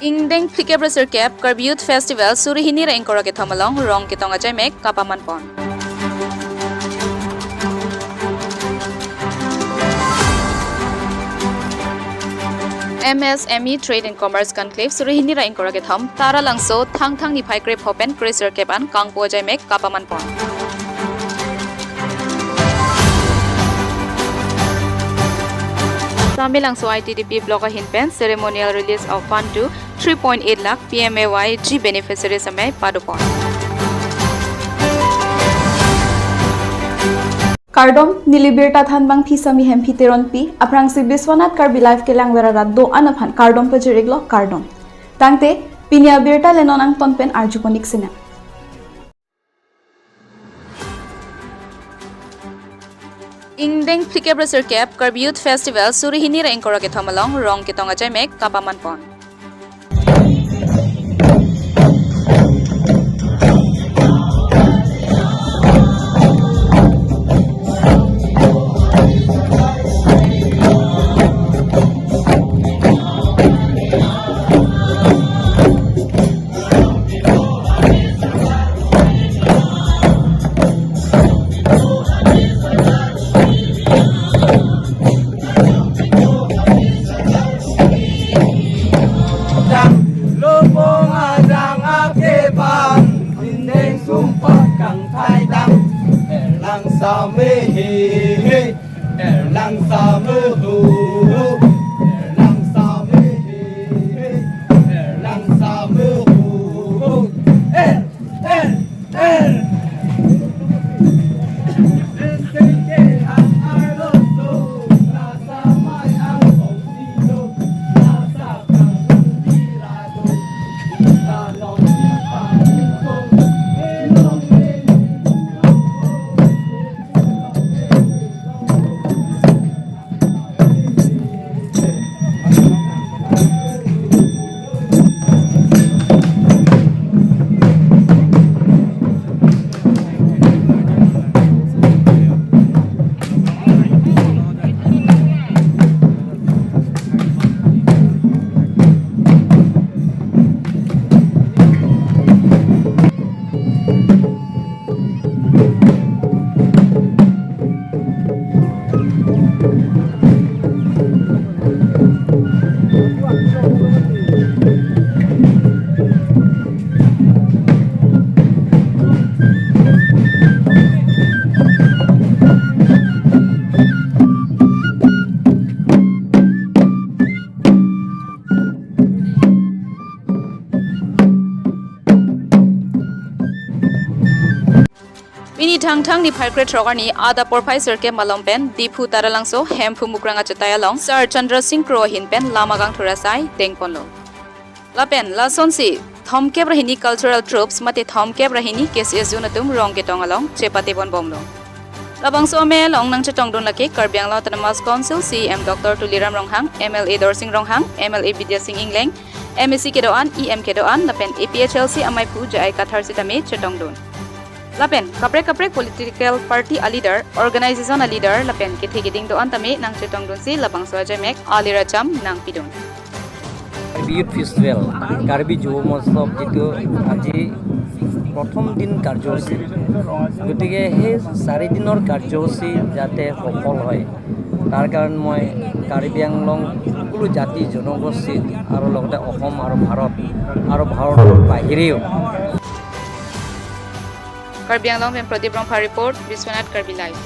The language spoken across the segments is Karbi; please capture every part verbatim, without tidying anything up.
Ingdeng phlikep ra sirkep Karbi Youth Festival suri hini ra ingkoi ra kethom along rong ketong ajaimek kapaman pon. M S M E Trade and Commerce Conclave suri hini ra ingkoi ra kethom Taralangso Thangthang niphai krepho pen kresirkep an kangpo ajaimek kapaman pon. Samelangso I T D P block ahin pen ceremonial release of fund to three point eight lakh P M A Y G beneficiaries amei padopon. Kardom, neli birta thanbang Phisami Hemphi Teronpi, aphrangsi Biswanath Karbi Live kelangver arat do-an aphan kardom pajir-iklo, kardom. Tangte, pini abirta le non angton pen arjupon-ik sinang. Ingdeng phlikep ra sirkep Karbi Youth Festival suri hini ra ingkoi ra kethom along rong ketong ajaimek kapaman pon. Dang lobong adang akebang, indeng sumpah kangthai dang, Erlang Same he he, Erlang Same ho ho, Erlang Same he he, Erlang Same ho ho, Er, Er, Er. Pini Thangthang niphai krethrok arni adap porphai sirkep malom pen Diphu Taralangso Hemphu Mukrang achetai along Sir Chandra Singh Kro ahin pen lam akangthur asai dengponlo. Lapen lasonsi thomkep ra hini cultural troupes mate thomkep ra hini K C S zone atum rong ketong along chepate ponbomlo. Labangso amei along nangchetongdun lake Karbi Anglong Autonomous Council C E M Doctor Tuliram Ronghang, M L A Dorsing Ronghang, M L A Bidya Sing Engleng, M A C kedo-an, E M kedo-an, lapen A P H L C amaiphu J I Kathar sitame chetongdun. Lapen kaprek kaprek political party a-leader, organization a-leader, lapen kethe keding do-an tame nangchetongdunsi labangso ajaimek aliracham nangpidun. Karbi youth festival, Karbi যুৱ মহোৎসৱ যিটো আজি প্ৰথম দিন কাৰ্যসূচী, গতিকে সেই চাৰিদিনৰ কাৰ্যসূচী যাতে সফল হয়, তাৰ কাৰণে মই কাৰ্বি আংলং সকলো জাতি জনগোষ্ঠী আৰু লগতে অসম আৰু ভাৰত আৰু ভাৰতৰ বাহিৰেও Karbi Anglong pen Pradip Rongphar report, Biswanath Karbi Live.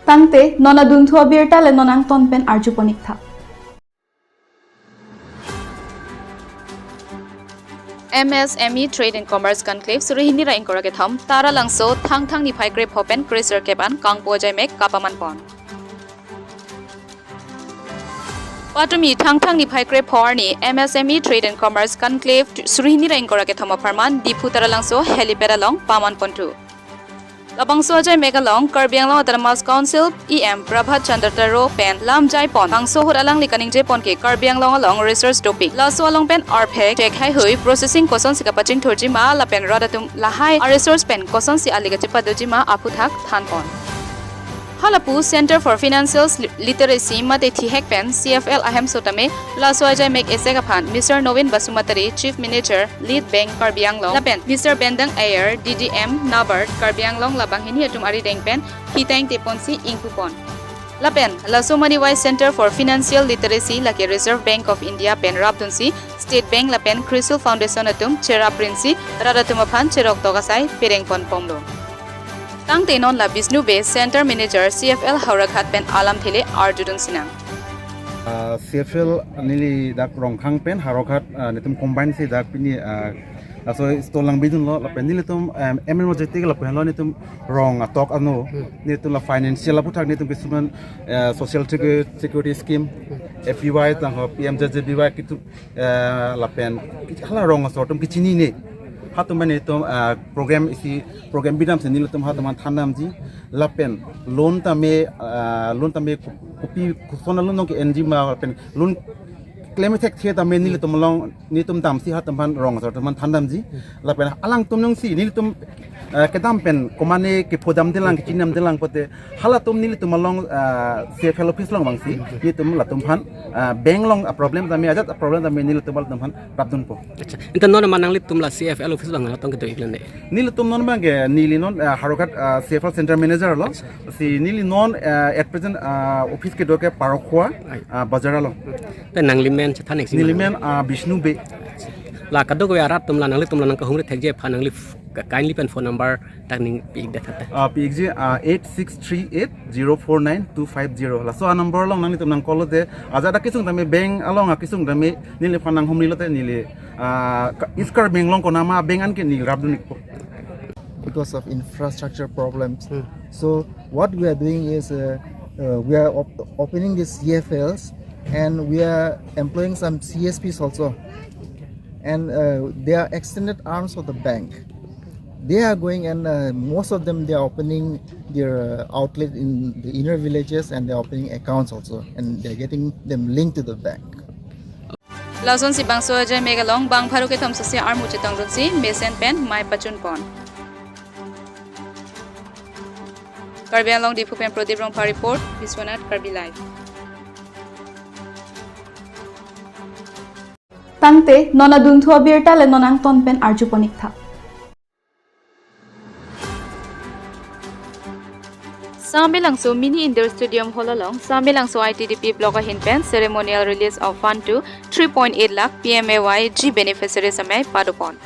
Tangte, non adunthu abirta le non angton pen arjupon-iktha. M S M E Trade and Commerce Conclave suri hini ra ingkoi ra kethom Taralangso Thangthang niphai krepho pen kresirkep an kangpo ajaimek kapaman pon. Patumi Thangthang niphai krepho arni M S M E Trade and Commerce Conclave suri hini ra ingkoi ra kethom apharman Diphu Taralangso helipad along paman ponthu. Labangso ajaimek along Karbi Anglong Autonomous Council E M Prabhat Chandra Taro pen lam jaipon, bangso ahut alangli kaningjepon ke Karbi Anglong along research dopik. Laso along pen arphek, chek haihui, processing kosonsi kapachingthurji ma lapen rat atum lahai a-resource pen kosonsi ali kachepadojima aphuthak thanpon. Halapu Center for Financial Literacy mate thihek pen C F L ahemso tame laso ajai mek esek aphan Mister Nobin Basumatary, Chief Manager, Lead Bank Karbi Anglong, lapen Mister Bendang Aier, D D M, NABARD, Karbi Anglong labang hini atum arideng pen thitang teponsi ingpupon. Lapen laso money wise Center for Financial Literacy lake Reserve Bank of India pen rapdunsi State Bank lapen CRISIL Foundation atum cheraprinsi rat atum aphan cherok tok asai perengpon pomlo. Tangte non la Bishnu Bey, Center Manager, C F L Howraghat pen alamthe le arjudun sinang. Ah, C F L neli dak Rongkhang pen Howraghat, ah, netum combine si dak pini, ah, laso stall langbi dunlo lapen nelitum, em, M N Logistic lapen lo netum rong atok ano, netum la financial aputhak netum kisuman, eh, social secu-, security scheme, A P Y tang ho P M J J B Y kitu, eh, lapen hala rong asor atum kechinine. Hatum mane itum, ah, program isi program bidam si nelitum hatum aphan thandamji. Lapen loan tame, ah, loan tame kopi koson loan nong ke-enji ma lapen loan klem thekthe tame nelitum along netum damsi hatum aphan rong asor atum aphan thandamji. Lapen alangtum nangsi nelitum, ah, kedam pen komane kephodam delang kechinam delang pote halatum nelitum along, ah, C F L office along vangsi netum latum aphan, ah, bank along, ah, problem tame ajat, ah, problem tame nelitum latum aphan rapdunpo. Acha. Enta non ma nanglitum la C F L office along tong kedo-ik lene? Nelitum non abang ke neli non, ah, Howraghat, ah, C F L Center Manager lo. Acha. Si neli non, ah, at present, ah, office kedo ke Parokhowa, ai, ah, bazar along. Te nangli men chethan ik si neli ma? Men, ah, Bishnu Bey. La kadokave arat atum la nanglitum la nangkahumri thekji aphan nangli f-, ka-, kindly pen phone number dak ning pi-ik det tha. Ah, pi-ikji, ah, eight six three eight zero four nine two five zero. Laso a-number along nanglitum nang call lote ajat akesung tame bank along akesung tame neliphan nanghumri lote neli, ah, ka-, East Karbi Anglong konat ma bank an ke neli rapdun-ikpo. Because of infrastructure problems. Hmm. So what we are doing is, uh, uh, we are op-, opening these C F Ls and we are employing some C S Ps also. And, uh, they are extended arms of the bank. They are going and, uh, most of them, they are opening their, uh, outlet in the inner villages and they are opening accounts also and they are getting them linked to the bank. Lasonsi bangso ajai mek along bang pharo kethom sose armu chetongdunsi mesen pen mei pachunpon. Karbi Anglong Diphu pen Pradip Rongphar report, Biswanath Karbi Live. Tangte non adunthu abirta le non angton pen arjupon-ik tha. Samelangso Mini Indoor Stadium Hall along Samelangso I T D P Block ahin pen Ceremonial Release of Fund to three point eight lakh P M A Y G beneficiaries amei padopon.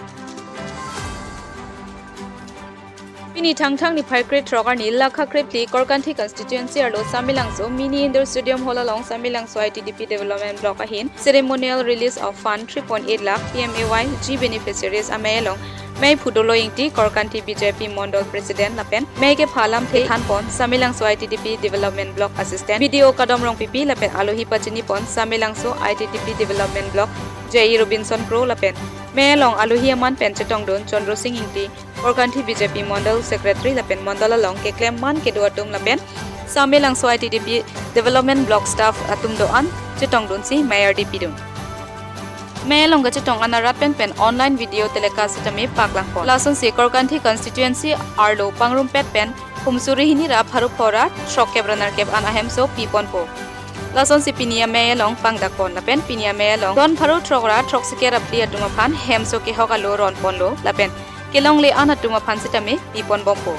Pini Thangthang niphai krethrok arni lakha krephli Korkanthi constituency arlo Samelangso Mini Indoor Stadium Hall along Samelangso I T D P Development Block ahin Ceremonial Release of Fund three point eight lakh P M A Y G beneficiaries amei along mei phu Dolo Ingti, Korkanthi B J P Mondol President lapen mei kepha alamthe thanpon Samelangso I T D P Development Block Assistant B D O Kadom Rongpipi lapen alohi pachinipon Samelangso I T D P Development Block J E Robinson Kro lapen mei along alohi aman pen chetongdun Chandra Sing Ingti, Korkanthi B J P Mondol Secretary lapen Mondol along keklem man kedo atum lapen Samelangso I T D P Development Block staff atum do-an chetongdunsi mei ardi pidun. Mei along kachetong an arat pen pen online video telecast sitame paklangpon. Lasonsi Korkanthi constituency arlo pangrumpet pen hum suri hini ra pharo pho ra throkkep ra nerkep an ahemso piponpo. Lasonsi pini amei along pangdakpon lapen pini amei along don pharo throk ra throksi kep ra phli atum aphan hemso kehok alo ronponlo lapen kelongle an atum aphan sitame piponbompo.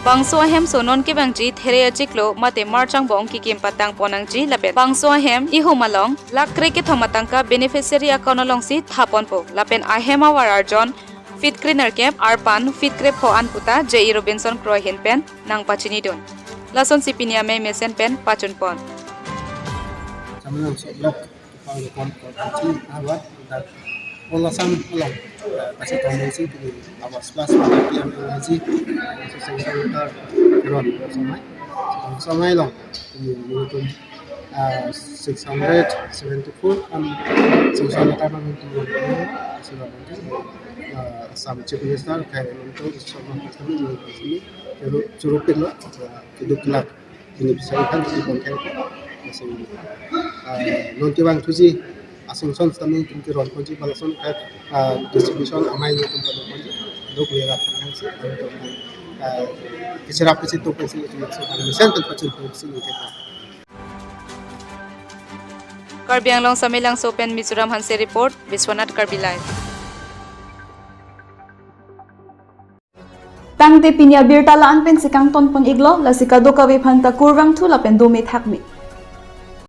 Bangso ahemso non kevangji there achiklo mate marchang bong kikim patangpon nangji lapen bangso ahem ihum along lakh krekethom atangka beneficiary account alongsi thaponpo lapen ahem avar arjon feet krenerkep arpan feet krepho an puta J E Robinson Kro ahin pen nangpachinidun. Lasonsi pini amei mesen pen pachunpon. Samelangso Block kepang lekon kepang avat dak All Assam along, eh, kachetongdunsi pini Awas Plus P M A Y G, so sanction letter ron samai. Samai along pini nelitum, ah, six hundred seventy-four an sanction letter nangtum ron. Sila bangke, ah, Assam Chief Minister kai nelitum sama kami nelitum sini churu churu pin lo, ah, keduk lakh beneficiary aphan kipon thek. Lasi, ah, non kevangthuji asanction sitame nelitum keronponji, balason ke, ah, distribution amei nelitum padoponji. Duk lera thanang si, nelitum eh, keserap kesitu pensi itu maksud kami sen tempat sentuh sini kita. Karbi Anglong Samelangso pen Mizoram Hanse report, Biswanath Karbi Live. Tangte pini abirta la-an pensi kangton pon-iklo, lasi kadokave aphanta kurvangthu lapen dome thakme.